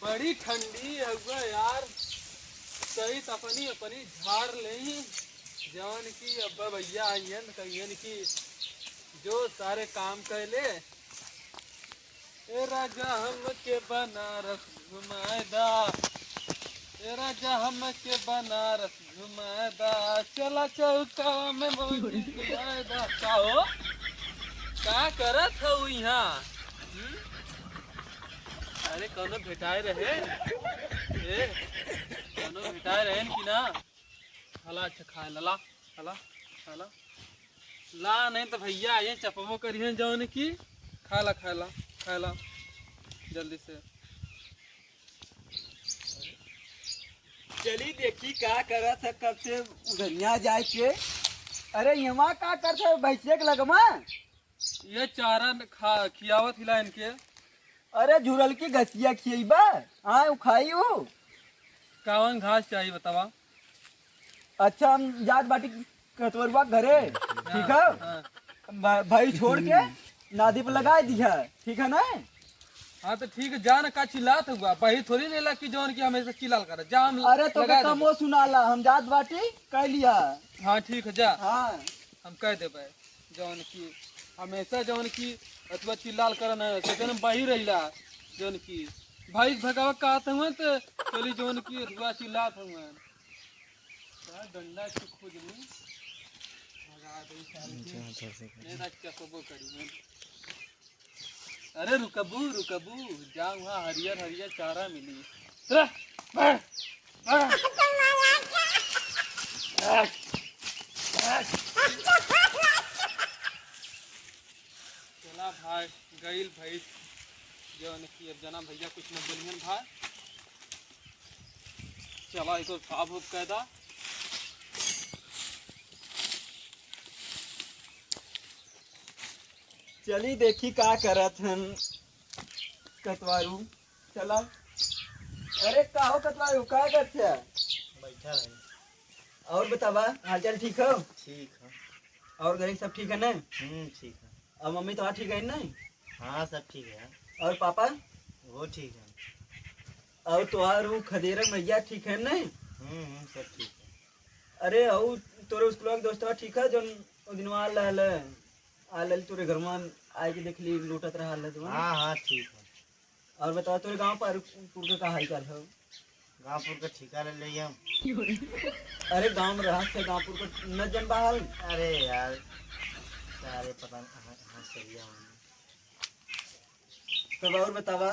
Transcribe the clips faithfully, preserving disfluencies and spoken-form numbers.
बड़ी ठंडी हउआ यार, सही त अपनी अपनी झार लेही, जवन की अब्बा भैया आइहन त कहिहन कि जो सारे काम कैले। ए राजा हमके बनारस घुमाए दा, ए राजा हमके बनारस घुमाए दा, चला चौका में मौजी घुमाए दा। का हो, का करत हऊ इहाँ? हम्म? अरे कौनो भेटाए रहे? ए, कौनो भेटाए रहे कि ना? हला, अच्छा खाए ला, ला, हला, हला। ला, नहीं तो भैया आइहन चपबो करिहन जौन की। खाए ला, खाए ला, खाए ला, जल्दी से। चली देखी का करत है, कब से उधरिया जाए के। अरे, यहाँ का करत है भैंसिया के लगमा? ये चारा न खा, खियावत हिला इनके। अरे, झुरल की घसिया खियइबा? हाँ, उ खाई उ। कावन घास चाही बतावा? अच्छा, हम जात बाटी कतवरुआ घरे, ठीक है? हाँ। भ-, भाई छोड़ के नादी पे लगा दिया, ठीक है ना? हाँ, तो ठीक है, जा ना, का चिल्लात हुआ? बही थोड़ी नहीं लग कि जौन कि हमेशा चिल्लाल करे। जा, हम अरे, तो लगा के देबो। कमो सुनाला, हम जात बाटी, कह लिया। हाँ, ठीक है, जा। हाँ। हम कह देबे, जौन कि हमेशा जौन कि अथवा चिल्लाल करन है, तो जौन बही रहिला, जौन कि भाई भगावा कहत हुए, तो चली जौन कि अथवा चिल्लात हुए। का डंडा के खोज लूं, भगा दे सारे के। अच्छा, अच्छा, अच्छा। नहीं, राज क्या कबो करी मैं। अरे रुकबू, रुकबू, जा वहाँ हरियर हरियर चारा मिली। चला भाई, गइल भाई, जौन कि अब जना भैया कुछ न बोलिहन भाई। चला, एको साफ उफ कह दा। चली देखी का करत हन कतवारू। चला। अरे का हो कतवारू, का करत है? बैठा रही। और बतावा, हालचाल ठीक हो? ठीक है। और घर सब ठीक है ना? हम्म, ठीक है। और मम्मी तो ठीक है ना? हाँ, सब ठीक है। और पापा? वो ठीक है। और तोहार उ खदेरा मैया ठीक है ना? हम्म, हम्म, सब ठीक है। अरे, और तोरे स्कूल के दोस्तवा ठीक है, जौन ओ दिन वहाँ आल रहल, आल रहल तोरे घर में आए के देख ली, लूटत रहल है जौन। हाँ, हाँ, ठीक है। और बतावा, तोरे गाँव पर पुर के का हाल चाल है? गाँव पुर के ठीका ले लेई हम। अरे, गाँव में रहत है, गाँव पुर के न जनबा हाल? अरे यार, सारे पता न कहाँ, कहाँ चलिया हमने। तब और बतावा,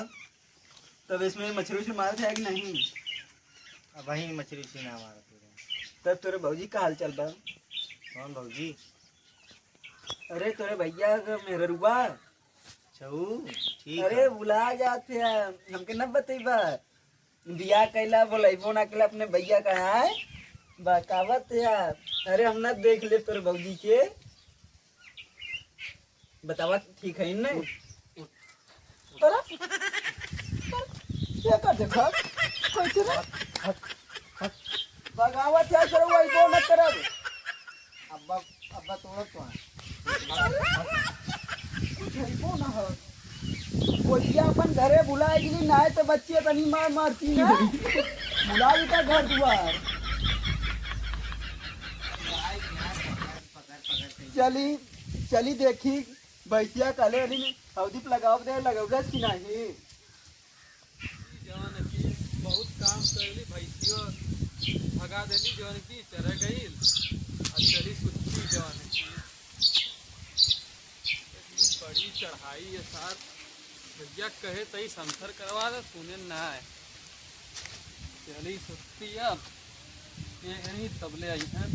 तब इसमें मछली उछली मारत है कि नहीं? अब वही मछली उछली ना मारत है। तब तोरे भौजी का हाल चाल बा? कौन भौजी? अरे, तोरे भैया का मेहररुआ। अच्छा, ऊ? ठीक अरे, है। भुला जात है, हमके न बतइबा। बियाह कैला, बोलइबो ना कैला अपने भैया का, आय? बकावत है यार। अरे, हम ना देख ले तोरे भौजी के। बतावा, ठीक है न? उठ, उठ, उठ। अरे, ये का देखा? कैसे रे? हट, हट, हट। बगावत है, सर, वही दो न करब। अब्बा, अब्बा तोड़त तो है। कुछ है को ना हो। कोई अपन घरे भुलाए गेली, ना तो बच्चे तनी मार मारती ना। भुला देता घर दुआर। चली, चली देखी, भैंसिया काले वाली में हौदी पे लगाव दे, लगौलस कि नाही? जवन की बहुत काम करली, भैंसियो भगा देली, जवन की चरा गईल, आ चली सुत्ती जवन की। इतनी बड़ी चढ़ाई है सार, भैया कहे तई संथर करवा दे, सुने ना है। चली सुत्ती अब। ये घड़ी तबले आई हैं।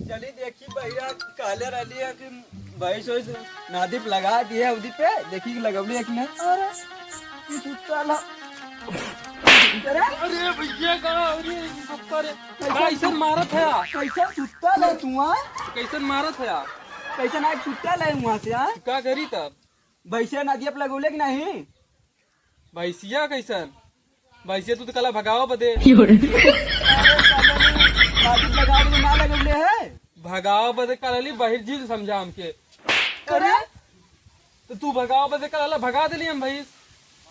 चली देखी भैया, काले रहली है कि भैंस वैस नादी पे लगा दिए, उदी पे देखी कि लगवली है कि नहीं। अरे, ये सुत्ता ला। अरे, अरे भैया का, अरे पप्पा रे, कैसन कैसन मारत है? कैसन सुत्ता ला तू, हाँ? कैसन मारत है? कैसन आज सुत्ता ला वहाँ से, हाँ? का करी तब? भैंसिया नादिया पे लगौले कि नहीं? भैंसिया कैसन? भैंसिया तू तो कला भगावा बदे। क्यों रे? अरे, साले ने नादी पे लगावे के ना लगौले है। भगावा बदे का लाली बहिर जी समझा हमके। अरे? तो तू भगावा बदे का लाला भगा देली हम भैंस।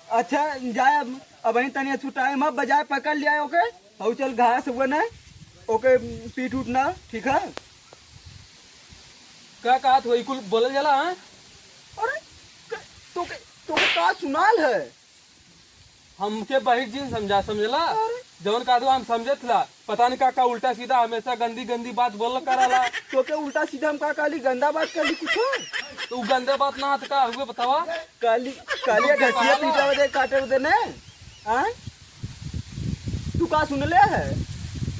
अच्छा, जाए अब, अबहीं तनी छुटाए मत, बजाए पकड़ लिया ओके। हऊ चल घास हुआ ना, ओके पीट उठ ना, ठीक है? का कहत हो, ई कुल बोलल जाला, हाँ? अरे, क-, तोके, तोके का सुनाल है? हमके बहिर जिन समझा, समझला? अरे। जौन का दो हम समझत ला, पता नहीं का, का उल्टा सीधा हमेशा गंदी गंदी बात बोल कराला। तोके उल्टा सीधा हम का कहली, गंदा बात कहली कुछ? तो उ गंदा बात ना तो का हुए बतावा? कहली, कहली तू घसिया कहाला? पीटा बदे काटे बदे ने? हाँ? तू का सुनले है?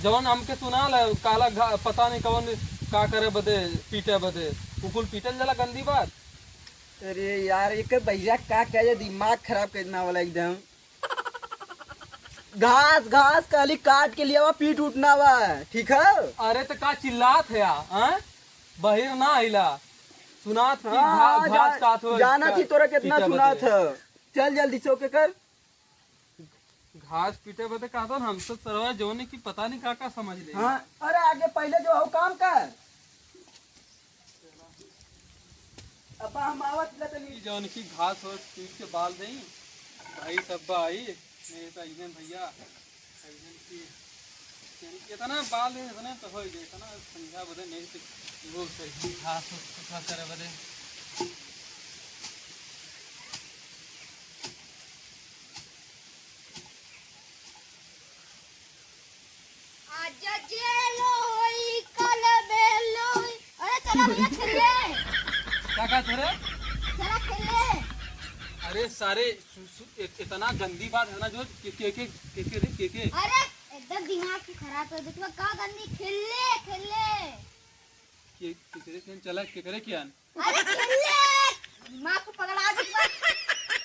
जौन हमके सुनाल है, काला घा-, पता नहीं कौन का करे बदे, पीटे बदे। उ कुल पीटल जाला गंदी बात। अरे यार, एक भैया का कहे, दिमाग खराब कर देना वाला एकदम। घास, घास काली काट के लियावा, पीट उठना बा, ठीक है? अरे तो का चिल्लात है या, हाँ? बहिर ना आइला, सुनात की हाँ, घा-, हाँ, घास जा-, काट हो, जाना का-, थी तोरा कितना पीटे सुनात बदे। है। चल जल्दी से ओके कर। घास पीटे बदे का तो हम तो सरवा जौने की पता नहीं का का समझ ले। हाँ, अरे आगे पहले जो हो काम कर। अब हम आवत ले तनी। ई जौन की घास हो पीट के बाल देई, भाई सब आई, नहीं तो इन्हें भैया, इन्हें की इतना बाल दे, इतने तो होई जाए, इतना संझा बदे नहीं तो वो सही घास हो सुखा करे बदे। आज जेल होई, कल बेल होई। अरे चला भैया खेल ले। का का रे? चला खेल ले। अरे सारे सु-, सु-, इत-, इतना गंदी बात है ना जो के, के, के, के, के रे, के, के? अरे एकदम दिमाग की खराब कर दे। तू का गंदी खेल ले, खेल ले। के, के, के रे, चला, के, के रे, क्या? अरे खेल ले, दिमाग को पगला दे तू।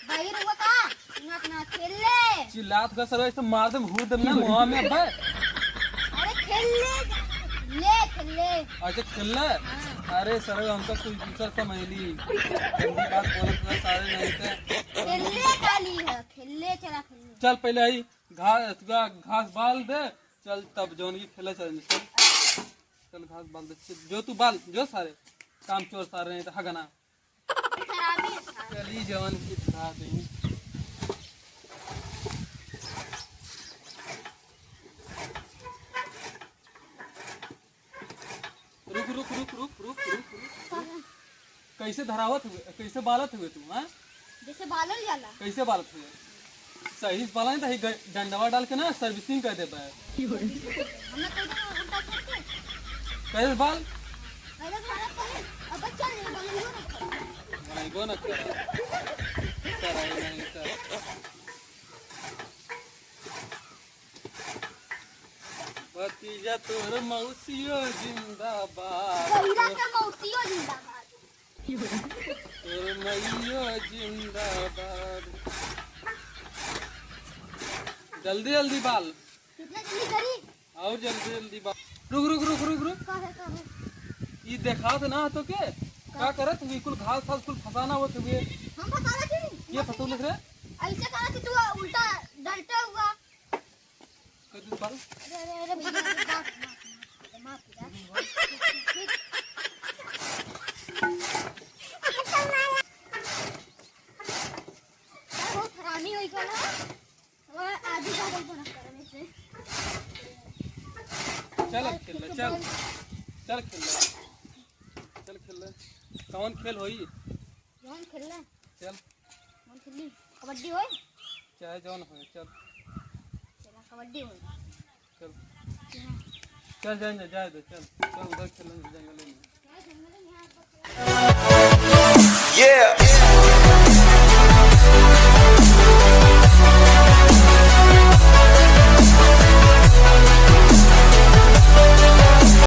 बहिर हुआ का? दिमाग ना खेल ले। चिल्लात का सर ऐसे मार दे, घूर दे ना मुंह में बे। अरे खेल ले, ले खेल ले। अच्छा खेल ले? हाँ। अरे सर हमका कोई दूसर समझ ली। गंदी बात बोलत ना सारे नहीं थे। खेल ले काली है, खेल ले चला खेल ले। चल पहले आई घास, घास बाल दे, चल तब जौन की खेले चल। चल घास बाल दे, जो तू बाल, जो सारे काम चोर सारे नहीं तो हगना। खराबी है सारे। चली जवन की धरा दे। रुक, रुक, रुक। कैसे धरावत हुए, कैसे बालत हुए तू, हाँ? जैसे बालल जाला। कैसे बालत हुए? सही से बाला नहीं तो ही ग-, डंडवा डाल के ना servicing कर देबे। हमने कोई दिन उल्टा करके। कैसे बाल? कैसे बालत करे? अब चल नहीं, बनइबो ना करे। बनइबो ना करे। कराई नहीं कर। भतीजा तोर मौसियो जिंदाबाद। गहिरा के मौसियो जिंदाबाद। तोर मइयो जिंदाबाद। जल्दी जल्दी बाल। कितना जल्दी करी? और जल्दी जल्दी बाल। रुक, रुक, रुक, रुक, रुक। का है, का है? ई देखात ना तो के? का? का करत हुई? कुल घास फास कुल फसाना होत हुए। हम फसाना की? ये फसौलत रे? ऐसे कहा कि तू उल्टा डलता हुआ। कद्दू पाल। अरे, अरे, अरे, भैया, अरे, माफ, माफ, माफ, माफ, माफ। बहुत हरामी होई गल है। वो आदि का गल बना कर में से। चल, अब खेल ले, चल। चल, खेल ले। चल, खेल ले। कौन खेल होई? जौन खेलना। चल। जौन खेलनी। कबड्डी होए? चाहे जौन होए, चल। चला, कबड्डी होए। चल। चल, जाए दे, जाए दे, चल। चल, उधर खेलेंगे जंगल में। क्या जंगल में यहाँ पर?